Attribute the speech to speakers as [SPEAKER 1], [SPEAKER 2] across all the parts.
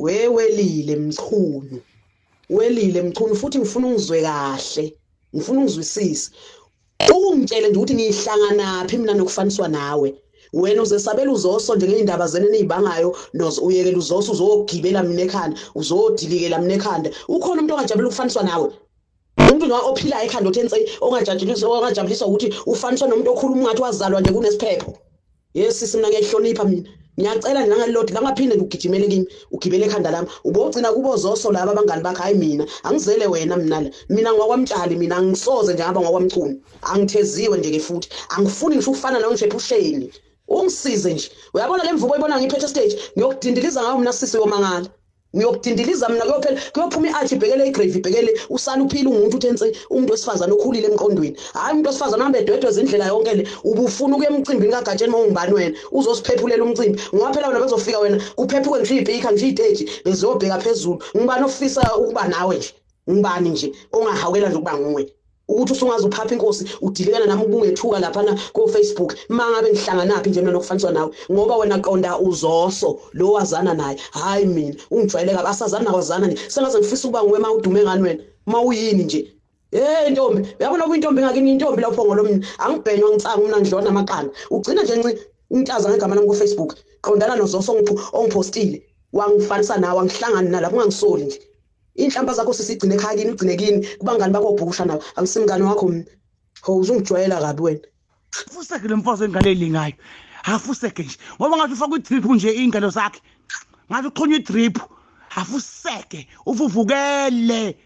[SPEAKER 1] Wewelile Mchunu, welile Mchunu, futhi ngifuna ungizwe kahle, ngifuna ungizwisise. Ukungitshele nje ukuthi ngihlanganaphi mina nokufaniswa nawe. Wena uzesabela uZoso nje ngey'ndaba zenu eniyibangayo, noze uyekela uZoso uzogibela mina ekhanda, uzodilikela mina ekhanda. Ukhona umuntu ongajabula ukufaniswa nawe? Umuntu nje ophilayo ekhanda othe nse, ongajabuliswa, ongajabuliswa ukuthi ufaniswa nomuntu okhuluma ungathi wazalwa nje kunesiphepho. Yes sisi, mina ngiyayihlonipha mina. Ngiyacela nje nangelilodwa langaphinde nje ugijimele kimi, ugibele ekhanda lami. Ubogcina kubo Zoso laba abangani bakhe, hayi mina. Angizele wena mina la. Mina ngwakwamtshali mina, angisoze nje ngaba ngwakwamchunu. Angitheziwe nje ke futhi. Angifuni ngisho ukufana nawe ngisho ephusheni. Ungisize nje. Uyabona le mvubo oyibona ngiphethe stage, ngiyokudindiliza ngayo mina sisi, uyomangala. Ngiyokudindiliza mina kuyophela, kuyophuma i-arch ibhekele i-grave, ibhekele usala uphila ungumuntu uthe nse, umuntu wesifazane okhulile emqondweni. Hhayi umuntu wesifazane uhambe edwedwe izindlela yonke le, ubufuna ukuya emcimbini kaGatsheni uma ungubani wena, uzosiphephulela umcimbi. Ngoba phela wena bezofika wena kuphephuke ngisho iy'pikha ngisho iy'teji beziyobheka phezulu. Ngubani ofisa ukuba nawe nje? Ngubani nje ongahawukela nje ukuba nguwe? Ukuthi usungaze uphaphe inkosi udilikana nami ubungethuka laphana ko-Facebook, uma ngabe ngihlanganaphi nje mina nokufaniswa nawe, ngoba wena qonda uZoso lo wazana naye, hhayi mina. Ungijwayele kabi, asazani nakwazana nje. Sengaze ngifisa ukuba nguwe uma udume ngani wena, uma uyini nje. Hey ntombi, uyabona kuyintombi ngakini, intombi lapho ngolo mina. Angibhenywa ngitsanga mina, ngidliwa namaqanda. Ugcina nje nci untaza ngegama lami ku-Facebook. Qondana noZoso ongiphostile, wangifanisa nawe, angihlangani nalapho, ungangisoli nje. Inhlamba zakho sisigcine ekhaya kini, ugcine kini kubangani bakho obhukusha nabo. Angisimngani wakho mina. Ho, uzungijwayela kabi wena.
[SPEAKER 2] Fuseke lo mfazi wengane elingayo. Afuseke nje. Ngoba ngathi ufaka i-drip nje ingalo zakhe. Ngathi uxhunywa i-drip. Afuseke, uvuvukele.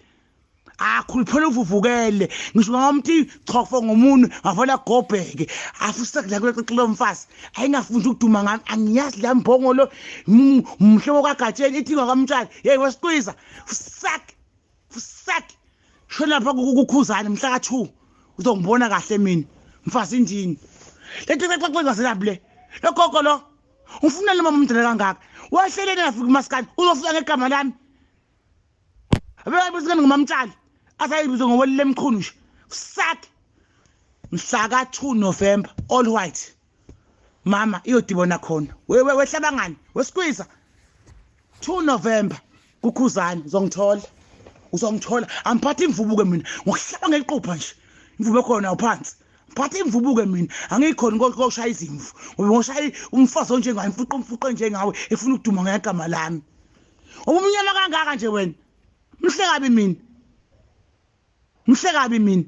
[SPEAKER 2] Akhuluphela uvuvukele. Ngisho ngamthi chofo ngomunwe ngavela gobheke. Afuseke la kulexoxo lomfazi. Ayingafundi ukuduma ngami, angiyazi la mbongolo umhlobo kaGatsheni ithi ngakamtshali. Hey wesiqwiza. Fuseke. Fuseke. Shona lapha kukhuzane mhla ka2. Uzongibona kahle mina. Mfazi indini. Lento exoxo ngaselaphi le. Lo gogo lo. Ufuna noma umdala kangaka. Wahlelene ngafika umaskandi uzofika ngegama lami. Abeyabiza ngomamtshali. Asayibiza ngowelile emkhulu nje. Fuseke. Mhla ka2 November all white. Mama iyodibona khona. Wewe wehlabangani wesiqwiza. 2 November kukhuzane uzongithola. Uzongithola. Angiphathi imvubu ke mina ngokuhlaba ngequpha nje. Imvubu ekhona uphansi. Ngiphatha imvubu ke mina, angikhona ngokushaya izimvu. Ngoba ngoshaya umfazi onjengawe, imfuqo umfuqo njengawe efuna ukuduma ngegama lami. Ubumnyama kangaka nje wena. Mhle kabi mina. Mhle kabi mina.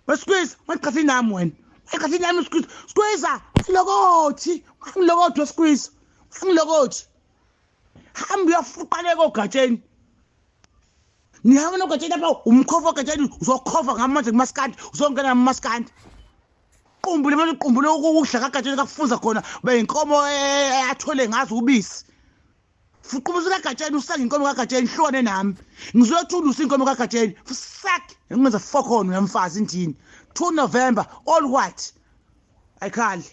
[SPEAKER 2] Wesiqwiza, waqhatha nami wena. Waqhatha nami siqwiza. Siqwiza, lokothi, ngilokothi wesiqwiza. Ngilokothi. Hamba uyafuqaleka ogatsheni. Nihamba nogatsheni lapha umkhova ogatsheni uzokhova ngamanje kumaskandi, uzongena kumaskandi. Qumbule manje qumbule ukudla kagatsheni kakufuza khona beyinkomo athole ngazo ubisi. Fuqubisa kagatsheni usanga inkomo kagatsheni hlukane nami. Ngizothulusa inkomo kagatsheni. Sak, ngingenza fokhona uyamfazi indini. 2 November all white. Ayikhali.